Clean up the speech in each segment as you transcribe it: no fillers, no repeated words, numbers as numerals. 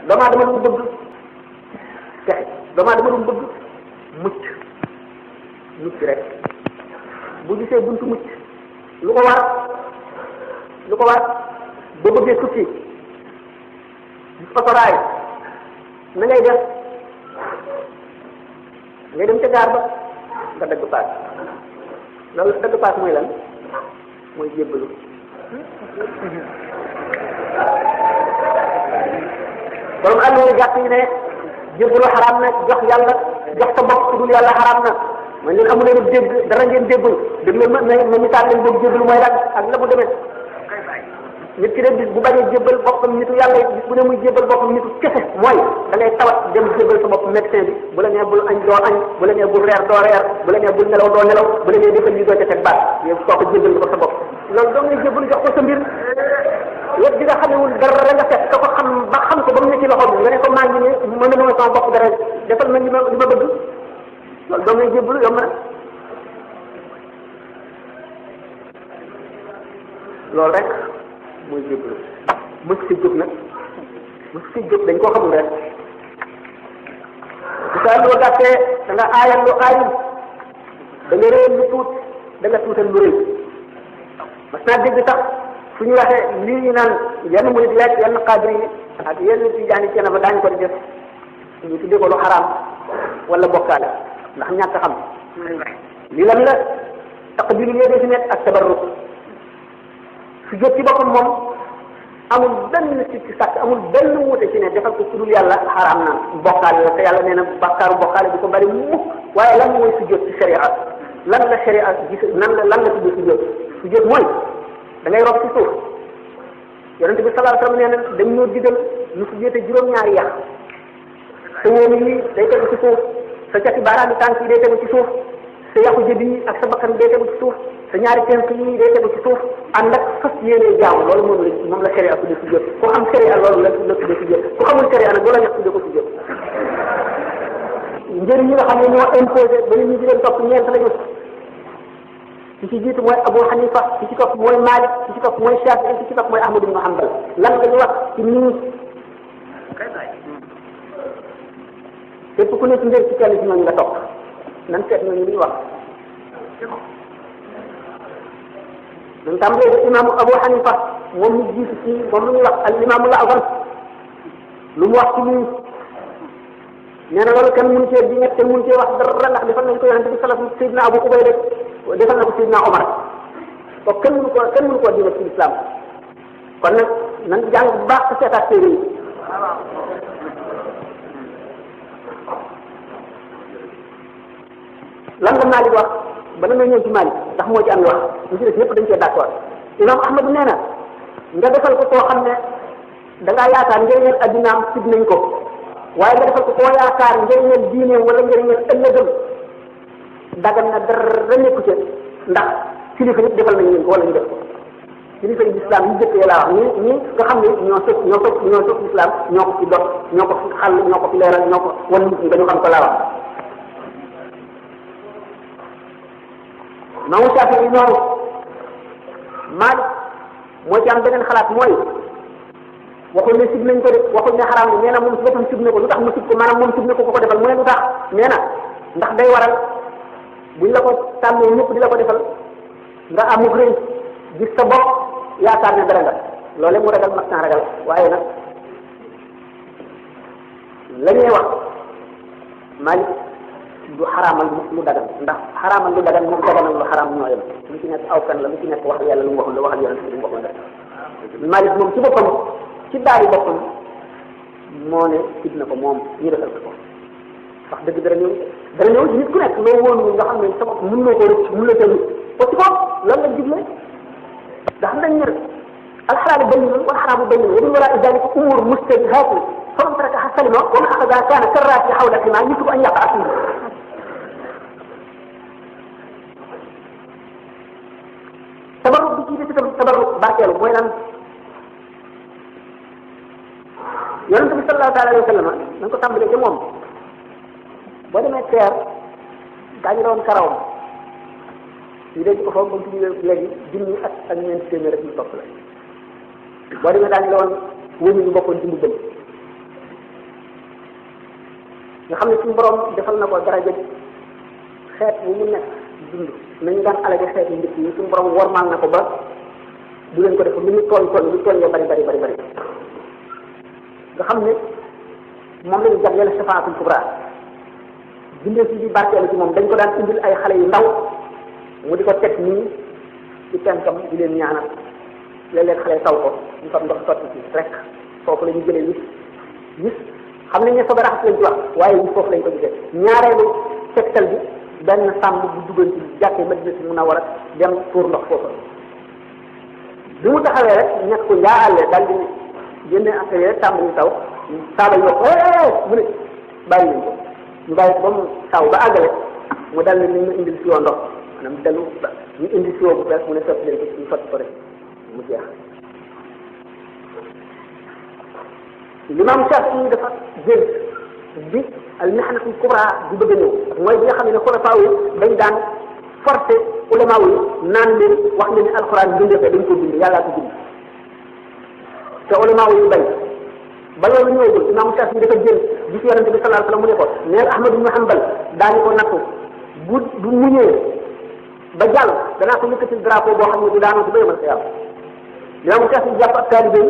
doomu aadama lu mu bëgg texe doomu aadama lu mu bëgg mucc rek bu gisee buntu mucc lu ko war boo bëggee tukki gis otoraay na ngay def ngay dem ca gaar ba nga dagg paas loolu dagg paas mooy lan mooy jébbalu borom àll yi gàtt yi ne jébbalu xaraam na jox yàlla jox sa bopp ku dul yàlla xaraam na man leen amu leen dégg dara ngeen déggul dégg leen ma misaal leen boobu jébbalu mooy lan ak la mu demee nit ki de bis bu bañee jébbal boppam nitu yàlla bis bu ne muy jébbal boppam nitu kese mooy da ngay tawat dem jébbal sa bopp médecin bi bu la nee bul añ doo añ bu la nee bul reer doo reer bu la nee bul nelaw doo nelaw bu la nee defal lii doo ca teg baat yow soo ko jébbal ko sa bopp loolu doo ngay jébbal jox ko sa mbir yëpp di nga xamewul dara nga fekk ka ko xam ba xam ko ba mu ne ci loxo bi nga ne ko maa ngi ne mën na sama bopp dara defal ma li ma bëgg loolu doo ngay jébbal yomb na loolu rek mooy jébbalu mës si jóg nag mës si jóg dañ koo xamul rek bu saa loo gàttee da nga aayal lu aayul da nga réer lu tuut da nga tuutal lu rëy mas naa dégg sax su ñu waxee lii ñu naan yenn murid lekk yenn xaadir yi ak yenn tijaan yi cene ba daañu ko di def ñu tuddee ko lu xaraam wala bokkaale ndax ñàkk xam li lan la taqbilu yéede si nekk ak tabarruk su jot ci boppam moom amul benn ci sàkk amul benn wuute ci ne defal ko sudul yàlla xaraam na bokkaale la te yàlla nee na bàkkaaru bokkaale bi ko bari mukk waaye lan mooy su jot ci sharia lan la sharia gis lan la tudd su jot mooy da ngay rob ci suuf yonente bi sallallahu alayhi wasallam nee na dañ ñoo digal ñu su jotee juróom-ñaari yàq sa wóomi yi day tegu ci suuf sa cati baaraami tànk yi day tegu ci suuf sa yàqu jëbi yi ak sa bakkan day tegu ci suuf sa ñaari tenk yi day tegu ci suuf ànd ak fas yéene jaamu loolu moom la sharia tudde sujjóot ku xam sharia loolu la tudde sujjóot ku xamul sharia nag loola ñax tudde ko sujjóot njëriñ ñi nga xam ne ñoo imposé ba nit ñi di leen topp ñeent lañu ki ci jiitu mooy Abu Hanifa ki ci topp mooy Malik ki ci topp mooy Shafi'i ki ci topp mooy Ahmad ibn Hanbal lan la ñu wax ci nii képp ku nekk njëriñ ci kenn ci ñooñu nga topp nan seet nañu li ñu wax dañ tàmbalee ba imaamu Abu Hanifa moom ñu jiitu ci moom lu ñuy wax al imaamul azam lu mu wax ci lii nee na loolu kenn mënu cee di nekk kenn mënu cee wax dara ndax defal nañ ko yonente bi sallallahu alayhi wasallam Seydina Abu Ubayda defal na ko Seydina Omar ko kenn mënu koo diine ci lislaam kon nag nan jàng bu baax ci seetaat téere yi lan la Malik wax ba na ñëw ci Malik ndax moo ci am wax ñu ci def ñëpp dañ cee d'accord imam Ahmad nee na nga defal ko koo xam ne da ngaa yaakaar njëriñal addinaam sib nañ ko waaye nga defal ko koo yaakaar njëriñal diineem wala njëriñal ëllëgam dagan na dara nekku ca ndax kilifa yëpp defal nañ leen ko wala ñu def ko kilifa yi islam yi jëkkee laa wax ñi nga xam ne ñoo sos islam ñoo ko ci dox ñoo ko fi xàll ñoo ko fi leeral ñoo ko wan nit ñi dañu xam ko laa wax maamu Shaafi'i yi noonu Maalik moo ci am beneen xalaat mooy waxuñ ne sib nañ ko de waxuñ ne xaraam ne nee na moom si boppam sib na ko lu tax mu sib ko maanaam moom sib na ko ko defal mu ne lu tax nee na ndax day waral buñ la ko tàmmee ñëpp di la ko defal nga amug rëy gis sa bopp yaakaar ne dara nga loolee mu ragal mas naa ragal waaye nag la ñuy wax Maalik du xaraamal lu dagan ndax xaraamal lu dagan moom daganal lu xaraam ñoo yem lu ci nekk aw kan la lu ci nekk wax yàlla lu mu waxul la waxal yonent bi lu mu waxul la Malik moom ci boppam ci daari boppam moo ne sib na ko moom ñu defal ko wax dëgg dara ñëw nit ku nekk loo woon nga xam ne sa bopp mën loo ko rëcc mën la ca rëcc parce que loolu la digle ndax dañ ne alxalaalu bayyinun wal xaraamu bayyinun wa min waraa'i zaalika umuur mushtabihaatun faman tarakahaa salima wa man axadahaa kaana karraaki hawla al-himaa yuushiku an yaqa'a fiihi tabarruk bi ci des itam tabarruk barkeelu mooy lan yonente bi sallallahu alayhi wa sallam nañ ko tàmbalee ca moom boo demee teer daañu doon karawam ñu denc ko foofu ba mu tudd léegi junni ak ñeenti téeméer rek ñu topp la boo demee daañu doon wëñu ñu bokkoon ci mbubbam nga xam ne suñu borom defal na ko daraja xeet wu mu nekk dund nañu daan alage xeet yu njëkk yi suñu borom wormaal na ko ba du leen ko def lu ñu tooñ lu tooñ ya bari nga xam ne moom lañu jagleel shafaatul kubra bindee si di barkeelu ci moom dañ ko daan indil ay xale yu ndaw mu di ko teg nii ci tenkam di leen ñaanal léeg-léeg xale taw ko ñu fam ndox sotti ci rek foofu la ñu jëlee gis xam nañ ne soog a raxas lañ ci wax waaye ñu foofu lañ ko gisee ñaareelu tegtal bi benn sàmm bu duggoon ci jàkkee Madinatu Munawwara dem tuur ndox foofu bi mu taxawee rek ñett ko njaaale daal di génne affaire yi rek tàmbali ñu taw saaba yi wax mu ne bàyyi leen ko ñu bàyyi ko ba mu taw ba àggale mu dal ne ni ñu indil siwo ndox maanaam dalu ñu indi siwo bu bees mu ne sotti leen ko ñu sotti ko rek mu jeex l'imam Shafi'i dafa jël bi al mihnatul kubra di bëgg a ñëw mooy bi nga xam ne xulafaa yi dañ daan forcé ulama yi naan leen wax leen ni alxuraan bindee ko dañ ko bind yàllaa ko bind te ulama yi bañ ba loolu ñëwagul imam Shafi'i dafa jël gis yonente bi sallallahu alayhi wasallam mu ne ko neel Ahmad ibn Hanbal daañu ko nattu bu muñee ba jàll danaa ko yëkkatil drapeau boo xam ne du daanoo ci ba yemal xiyam imam Shafi'i jàpp ak taalibe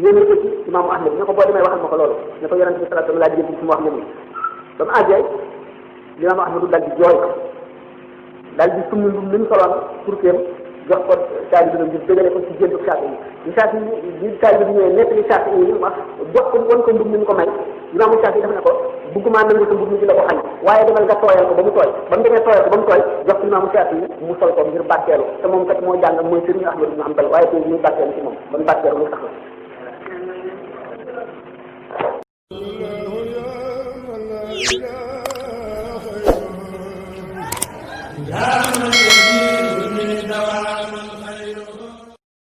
yéene ko ci imaamu Ahmad ne ko boo demee waxal ma ko loolu ne ko yonente bi sallallahu alayhi wasallam laa jël ci mu wax leen ba mu àggee imaamu Ahmadu dal di jooy daal di summi lu mu soloon pour kéem jox ko taalibe bi ngir dëgale ko ci jëndu Shafi'i yi Shafi'i bi taalibe bi ñëwee nekk li Shafi'i yi wax jox ko won ko mbub mi ñu ko may imaamu Shafi'i def ne ko bëgguma nangu sa mbub mi di la ko xañ waaye demal nga tooyal ko ba mu tooy ba mu demee tooyal ko ba mu tooy jox ko imaamu Shafi'i yi mu sol ko ngir barkeelu te moom kat moo jàng mooy sëriñu Ahmad ibn Hanbal waaye tey muy barkeelu ci moom ban barkeelu mu tax la